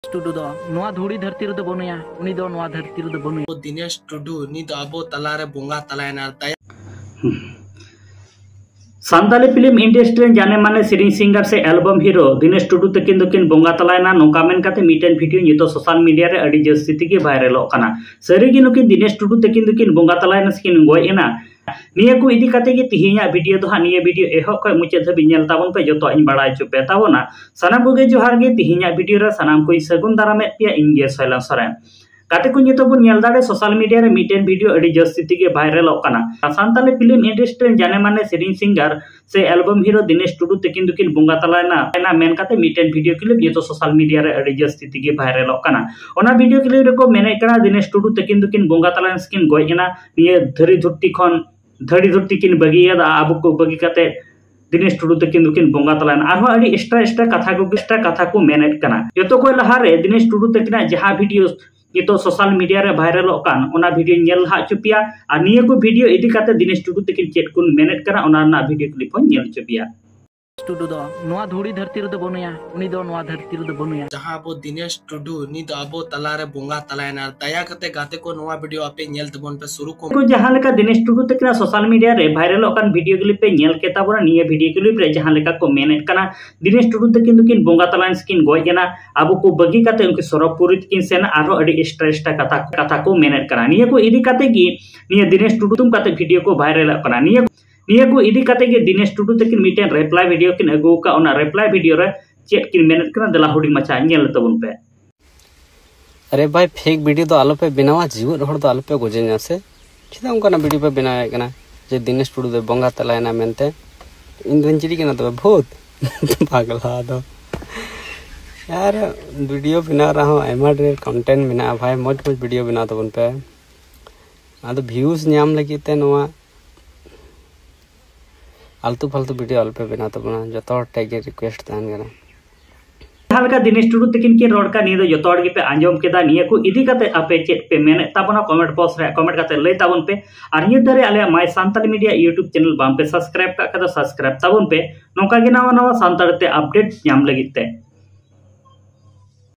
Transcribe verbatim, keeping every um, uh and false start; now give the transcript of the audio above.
ᱴᱩᱰᱩ ᱫᱚ ᱱᱚᱣᱟ ᱫᱷᱩᱲᱤ ᱫᱷᱟᱹᱨᱛᱤ ᱨᱮᱫᱚ ᱵᱟᱹᱱᱩᱭᱟ, ᱩᱱᱤ ᱫᱚ ᱱᱚᱣᱟ ᱫᱷᱟᱹᱨᱛᱤ ᱨᱮᱫᱚ ᱵᱟᱹᱱᱩᱭᱟ᱾ ᱫᱤᱱᱮᱥ ᱴᱩᱰᱩ ᱩᱱᱤ ᱫᱚ ᱟᱵᱚ ᱛᱟᱞᱟᱨᱮ ᱵᱚᱸᱜᱟ ᱛᱟᱞᱟᱭᱮᱱᱟ᱾ ᱫᱟᱭᱟ ᱥᱟᱱᱛᱟᱞᱤ ᱯᱷᱤᱞᱢ ᱤᱱᱰᱟᱥᱴᱨᱤ ᱨᱮᱱ ᱡᱟᱱᱮ ᱢᱟᱱᱮ ᱥᱮᱨᱮᱧ ᱥᱤᱝᱜᱟᱨ ᱥᱮ ᱮᱞᱵᱟᱢ ᱦᱤᱨᱳ ᱫᱤᱱᱮᱥ ᱴᱩᱰᱩ ᱛᱟᱹᱠᱤᱱ ᱫᱚᱠᱤᱱ ᱵᱚᱸᱜᱟ ᱛᱟᱞᱟᱭᱮᱱᱟ, ᱱᱚᱝᱠᱟ ᱢᱮᱱ ᱠᱟᱛᱮ ᱢᱤᱫᱴᱮᱱ ᱵᱷᱤᱰᱤᱭᱳ ᱱᱤᱛᱚᱜ ᱥᱳᱥᱟᱞ ᱢᱤᱰᱤᱭᱟ ᱨᱮ ᱟᱹᱰᱤ ᱡᱟᱹᱥᱛᱤ ᱛᱮᱜᱮ ᱵᱷᱟᱭᱨᱟᱞᱚᱜ ᱠᱟᱱᱟ᱾ ᱥᱟᱹᱨᱤᱜᱮ ᱱᱩᱠᱤᱱ ᱫᱤᱱᱮᱥ ᱴᱩᱰᱩ ᱛᱟᱹᱠᱤᱱ ᱫᱚᱠᱤᱱ ᱵᱚᱸᱜᱟ ᱛᱟᱞᱟᱭᱮᱱᱟ ᱥᱮᱠᱤᱱ ᱜᱚᱡ ᱮᱱᱟ? ᱱᱤᱭᱟᱹ ᱠᱚ ᱤᱫᱤ ᱠᱟᱛᱮ ᱜᱮ ᱛᱤᱦᱤᱧᱟᱜ ᱵᱷᱤᱰᱤᱭᱳ ᱫᱚ ᱦᱟᱸᱜ, ᱱᱤᱭᱟᱹ ᱵᱷᱤᱰᱤᱭᱳ ᱮᱦᱚᱵ ᱠᱷᱚᱱ ᱢᱩᱪᱟᱹᱫ ᱫᱷᱟᱹᱵᱤᱡ ᱧᱮᱞ ᱛᱟᱵᱚᱱ ᱯᱮ, ᱡᱚᱛᱚᱣᱟᱜ ᱤᱧ ᱵᱟᱲᱟᱭ ᱦᱚᱪᱚ ᱯᱮ ᱛᱟᱵᱚᱱᱟ᱾ ᱥᱟᱱᱟᱢ ᱠᱚᱜᱮ ᱡᱚᱦᱟᱨ ᱜᱮ᱾ ᱛᱤᱦᱤᱧᱟᱜ ᱵᱷᱤᱰᱤᱭᱳ ᱨᱮ ᱥᱟᱱᱟᱢ ᱠᱚᱧ ᱥᱟᱹᱜᱩᱱ ᱫᱟᱨᱟᱢᱮᱫ ᱯᱮᱭᱟ, ᱤᱧ ᱜᱮ ᱥᱚᱭᱞᱟᱝ ᱥᱚᱨᱮᱱ᱾ ᱜᱟᱛᱮ ᱠᱚ, ᱱᱤᱛᱚᱜ ᱵᱚᱱ ᱧᱮᱞ ᱫᱟᱲᱮ ᱥᱳᱥᱟᱞ ᱢᱤᱰᱤᱭᱟ ᱨᱮ ᱢᱤᱫᱴᱮᱱ ᱵᱷᱤᱰᱤᱭᱳ ᱟᱹᱰᱤ ᱡᱟᱹᱥᱛᱤ ᱛᱮᱜᱮ ᱵᱷᱟᱭᱨᱟᱞᱚᱜ ᱠᱟᱱᱟ᱾ ᱥᱟᱱᱛᱟᱞᱤ ᱯᱷᱤᱞᱢ ᱤᱱᱰᱟᱥᱴᱨᱤ ᱨᱮᱱ ᱡᱟᱱᱮ ᱢᱟᱱᱮ ᱥᱮᱨᱮᱧ ᱥᱤᱝᱜᱟᱨ ᱥᱮ ᱮᱞᱵᱟᱢ ᱦᱤᱨᱳ ᱫᱤᱱᱮᱥ ᱴᱩᱰᱩ ᱛᱟᱹᱠᱤᱱ ᱫᱚᱠᱤᱱ ᱵᱚᱸᱜᱟ ᱛᱟᱞᱟᱭᱮᱱᱟ ᱮᱱᱟ ᱢᱮᱱ ᱠᱟᱛᱮ ᱢᱤᱫᱴᱮᱱ ᱵᱷᱤᱰᱤᱭᱳ ᱠᱞᱤᱯ ᱱᱤᱛᱚᱜ ᱥᱳᱥᱟᱞ ᱢᱤᱰᱤᱭᱟ ᱨᱮ ᱟᱹᱰᱤ ᱡᱟᱹᱥᱛᱤ ᱛᱮᱜᱮ ᱵᱷᱟᱭᱨᱟᱞᱚᱜ ᱠᱟᱱᱟ᱾ ᱚᱱᱟ ᱵᱷᱤᱰᱤᱭᱳ ᱠᱞᱤᱯ ᱨᱮᱠᱚ ᱢᱮᱱᱮᱫ ᱠᱟᱱᱟ ᱫᱤᱱᱮᱥ ᱴᱩᱰᱩ ᱛᱟᱹᱠᱤᱱ ᱫᱚᱠᱤᱱ ᱵᱚᱸᱜᱟ ᱛᱟᱞᱟᱭᱮᱱᱟ ᱥᱮᱠᱤᱱ ᱜᱚᱡ ᱮᱱᱟ, ᱱᱤᱭᱟᱹ ᱫᱷᱟᱹᱨᱤ ᱫᱷᱩᱨᱛᱤ ᱠᱷᱚᱱ ᱫᱷᱟᱹᱨᱤ ᱫᱷᱩᱨᱛᱤ ᱠᱤᱱ ᱵᱟᱹᱜᱤᱭᱟᱫᱟ, ᱟᱵᱚ ᱠᱚ ᱵᱟᱹᱜᱤ ᱠᱟᱛᱮ ᱫᱤᱱᱮᱥ ᱴᱩᱰᱩ ᱛᱟᱹᱠᱤᱱ ᱫᱚᱠᱤᱱ ᱵᱚᱸᱜᱟ ᱛᱟᱞᱟᱭᱮᱱᱟ᱾ ᱟᱨᱦᱚᱸ ᱟᱹᱰᱤ ᱮᱠᱥᱴᱨᱟ ᱮᱠᱥᱴᱨᱟ ᱠᱟᱛᱷᱟ ᱠᱚ, ᱮᱠᱥᱴᱨᱟ ᱠᱟᱛᱷᱟ ᱠᱚ ᱢᱮᱱᱮᱫ ᱠᱟᱱᱟ᱾ ᱡᱚᱛᱚ ᱠᱷᱚᱱ ᱞᱟᱦᱟᱨᱮ ᱫᱤᱱᱮᱥ ᱴᱩᱰᱩ ᱛᱟᱹᱠᱤᱱᱟᱜ ᱡᱟᱦᱟᱸ ᱵᱷᱤᱰᱤᱭᱳ ᱱᱤᱛᱚᱜ ᱥᱳᱥᱟᱞ ᱢᱤᱰᱤᱭᱟ ᱨᱮ ᱵᱷᱟᱭᱨᱟᱞᱚᱜ ᱠᱟᱱ, ᱚᱱᱟ ᱵᱷᱤᱰᱤᱭᱳᱧ ᱧᱮᱞ ᱞᱟᱦᱟ ᱦᱚᱪᱚ ᱯᱮᱭᱟ᱾ ᱟᱨ ᱱᱤᱭᱟᱹ ᱠᱚ ᱵᱷᱤᱰᱤᱭᱳ ᱤᱫᱤ ᱠᱟᱛᱮ ᱫᱤᱱᱮᱥ ᱴᱩᱰᱩ ᱛᱟᱹᱠᱤᱱ ᱪᱮᱫ ᱠᱤᱱ ᱢᱮᱱᱮᱫ ᱠᱟᱱᱟ, ᱚᱱᱟ ᱨᱮᱱᱟᱜ ᱵᱷᱤᱰᱤᱭᱳ ᱠᱞᱤᱯ ᱦᱚᱸᱧ ᱧᱮᱞ ᱦᱚᱪᱚ ᱯᱮᱭᱟ᱾ ᱴᱩᱰᱩ ᱫᱚ ᱱᱚᱣᱟ ᱫᱷᱩᱲᱤ ᱫᱷᱟᱹᱨᱛᱤ ᱨᱮᱫᱚ ᱵᱟᱹᱱᱩᱭᱟ, ᱩᱱᱤ ᱫᱚ ᱱᱚᱣᱟ ᱫᱷᱟᱹᱨᱛᱤ ᱨᱮᱫᱚ ᱵᱟᱹᱱᱩᱭᱟ᱾ ᱡᱟᱦᱟᱸ ᱟᱵᱚ ᱫᱤᱱᱮᱥ ᱴᱩᱰᱩ ᱩᱱᱤ ᱫᱚ ᱟᱵᱚ ᱛᱟᱞᱟᱨᱮ ᱵᱚᱸᱜᱟ ᱛᱟᱞᱟᱭᱮᱱᱟ᱾ ᱫᱟᱭᱟ ᱠᱟᱛᱮ ᱜᱟᱛᱮ ᱠᱚ, ᱱᱚᱣᱟ ᱵᱷᱤᱰᱤᱭᱳ ᱟᱯᱮ ᱧᱮᱞ ᱛᱟᱵᱚᱱ ᱯᱮ ᱥᱩᱨᱩ ᱠᱷᱚᱱ᱾ ᱠᱚ ᱡᱟᱦᱟᱸ ᱞᱮᱠᱟ ᱫᱤᱱᱮᱥ ᱴᱩᱰᱩ ᱛᱟᱹᱠᱤᱱᱟᱜ ᱥᱳᱥᱟᱞ ᱢᱤᱰᱤᱭᱟ ᱨᱮ ᱵᱷᱟᱭᱨᱟᱞᱚᱜ ᱠᱟᱱ ᱵᱷᱤᱰᱤᱭᱳ ᱠᱞᱤᱯ ᱯᱮ ᱧᱮᱞ ᱠᱮᱫ ᱛᱟᱵᱚᱱᱟ᱾ ᱱᱤᱭᱟᱹ ᱵᱷᱤᱰᱤᱭᱳ ᱠᱞᱤᱯ ᱨᱮ ᱡᱟᱦᱟᱸ ᱞᱮᱠᱟ ᱠᱚ ᱢᱮᱱᱮᱫ ᱠᱟᱱᱟ, ᱫᱤᱱᱮᱥ ᱴᱩᱰᱩ ᱛᱟᱹᱠᱤᱱ ᱫᱚᱠᱤᱱ ᱵᱚᱸᱜᱟ ᱛᱟᱞᱟᱭᱮᱱ ᱥᱮᱠᱤᱱ ᱜᱚᱡ ᱮᱱᱟ, ᱟᱵᱚ ᱠᱚ ᱵᱟᱹᱜᱤ ᱠᱟᱛᱮ ᱩᱱᱠᱤᱱ ᱥᱚᱨᱚᱜᱽ ᱯᱩᱨᱤ ᱛᱮᱠᱤᱱ ᱥᱮᱱᱟ, ᱟᱨᱦᱚᱸ ᱟᱹᱰᱤ ᱮᱠᱥᱴᱨᱟ ᱮᱠᱥᱴᱨᱟ ᱠᱟᱛᱷᱟ, ᱠᱟᱛᱷᱟ ᱠᱚ ᱢᱮᱱᱮᱫ ᱠᱟᱱᱟ᱾ ᱱᱤᱭᱟᱹ ᱠᱚ ᱤᱫᱤ ᱠᱟᱛᱮ ᱜᱮ ᱱᱤᱭᱟᱹ ᱫᱤᱱᱮᱥ ᱴᱩᱰᱩ ᱧᱩᱛᱩᱢ ᱠᱟᱛᱮ ᱵᱷᱤᱰᱤᱭᱳ ᱠᱚ ᱵᱷᱟᱭᱨᱟᱞᱚᱜ ᱠᱟᱱᱟ᱾ ᱱᱤᱭᱟᱹ, ᱱᱤᱭᱟᱹ ᱠᱚ ᱤᱫᱤ ᱠᱟᱛᱮ ᱜᱮ ᱫᱤᱱᱮᱥ ᱴᱩᱰᱩ ᱛᱟᱹᱠᱤᱱ ᱢᱤᱫᱴᱮᱱ ᱨᱤᱯᱞᱟᱭ ᱵᱷᱤᱰᱤᱭᱳ ᱠᱤᱱ ᱟᱹᱜᱩ ᱟᱠᱟᱫ᱾ ᱚᱱᱟ ᱨᱤᱯᱞᱟᱭ ᱵᱷᱤᱰᱤᱭᱳ ᱨᱮ ᱪᱮᱫ ᱠᱤᱱ ᱢᱮᱱᱮᱫ ᱠᱟᱱᱟ, ᱫᱮᱞᱟ ᱦᱩᱰᱤᱧ ᱢᱟᱪᱷᱟ ᱧᱮᱞ ᱛᱟᱵᱚᱱ ᱯᱮ᱾ ᱟᱨᱮ ᱵᱷᱟᱭ, ᱯᱷᱮᱠ ᱵᱷᱤᱰᱤᱭᱳ ᱫᱚ ᱟᱞᱚᱯᱮ ᱵᱮᱱᱟᱣᱟ, ᱡᱤᱣᱮᱫ ᱦᱚᱲ ᱫᱚ ᱟᱞᱚᱯᱮ ᱜᱚᱡᱮᱧᱟ ᱥᱮ᱾ ᱪᱮᱫᱟᱜ ᱚᱱᱠᱟᱱᱟᱜ ᱵᱷᱤᱰᱤᱭᱳ ᱯᱮ ᱵᱮᱱᱟᱣᱮᱫ ᱠᱟᱱᱟ ᱡᱮ ᱫᱤᱱᱮᱥ ᱴᱩᱰᱩ ᱫᱚᱭ ᱵᱚᱸᱜᱟ ᱛᱟᱞᱟᱭᱮᱱᱟ ᱢᱮᱱᱛᱮ? ᱤᱧ ᱫᱚᱧ ᱪᱤᱞᱤ ᱠᱟᱱᱟ ᱛᱚᱵᱮ, ᱵᱷᱩᱛ? ᱯᱟᱜᱽᱞᱟ ᱫᱚ᱾ ᱟᱨ ᱵᱷᱤᱰᱤᱭᱳ ᱵᱮᱱᱟᱣ ᱨᱮᱦᱚᱸ ᱟᱭᱢᱟ ᱰᱷᱮᱨ ᱠᱚᱱᱴᱮᱱᱴ ᱢᱮᱱᱟᱜᱼᱟ ᱵᱷᱟᱭ, ᱢᱚᱡᱽ ᱢᱚᱡᱽ ᱵᱷᱤᱰᱤᱭᱳ ᱵᱮᱱᱟᱣ ᱛᱟᱵᱚᱱ ᱯᱮ᱾ ᱟᱫᱚ ᱵᱷᱤᱭᱩᱡᱽ ᱧᱟᱢ ᱞᱟᱹᱜᱤᱫ ᱛᱮ ᱱᱚᱣᱟ ᱟᱞᱛᱩ ᱯᱷᱟᱞᱛᱩ ᱵᱷᱤᱰᱤᱭᱳ ᱟᱞᱚᱯᱮ ᱵᱮᱱᱟᱣ ᱛᱟᱵᱚᱱᱟ, ᱡᱚᱛᱚ ᱦᱚᱲ ᱴᱷᱮᱱ ᱜᱮ ᱨᱤᱠᱩᱭᱮᱥᱴ ᱛᱟᱦᱮᱱ ᱠᱟᱱᱟ᱾ ᱡᱟᱦᱟᱸ ᱞᱮᱠᱟ ᱫᱤᱱᱮᱥ ᱴᱩᱰᱩ ᱛᱟᱹᱠᱤᱱ ᱠᱤᱱ ᱨᱚᱲ ᱠᱟᱱ, ᱱᱤᱭᱟᱹ ᱫᱚ ᱡᱚᱛᱚ ᱦᱚᱲ ᱜᱮᱯᱮ ᱟᱸᱡᱚᱢ ᱠᱮᱫᱟ᱾ ᱱᱤᱭᱟᱹ ᱠᱚ ᱤᱫᱤ ᱠᱟᱛᱮ ᱟᱯᱮ ᱪᱮᱫ ᱯᱮ ᱢᱮᱱᱮᱫ ᱛᱟᱵᱚᱱᱟ, ᱠᱚᱢᱮᱱᱴ ᱵᱚᱠᱥ ᱨᱮ ᱠᱚᱢᱮᱱᱴ ᱠᱟᱛᱮ ᱞᱟᱹᱭ ᱛᱟᱵᱚᱱ ᱯᱮ᱾ ᱟᱨ ᱱᱤᱭᱟᱹ ᱫᱷᱟᱨᱮ ᱟᱞᱮᱭᱟᱜ ᱢᱟᱭ ᱥᱟᱱᱛᱟᱞᱤ ᱢᱤᱰᱤᱭᱟ ᱭᱩᱴᱩᱵᱽ ᱪᱮᱱᱮᱞ ᱵᱟᱝ ᱯᱮ ᱥᱟᱵᱥᱠᱨᱟᱭᱤᱵ ᱠᱟᱜ ᱠᱷᱟᱡ ᱫᱚ ᱥᱟᱵᱥᱠᱨᱟᱭᱤᱵ ᱛᱟᱵᱚᱱ ᱯᱮ, ᱱᱚᱝᱠᱟ ᱜᱮ ᱱᱟᱣᱟ ᱱᱟᱣᱟ ᱥᱟᱱᱛᱟᱲᱤ ᱛᱮ ᱟᱯᱰᱮᱴ ᱧᱟᱢ ᱞᱟᱹᱜᱤᱫ ᱛᱮ᱾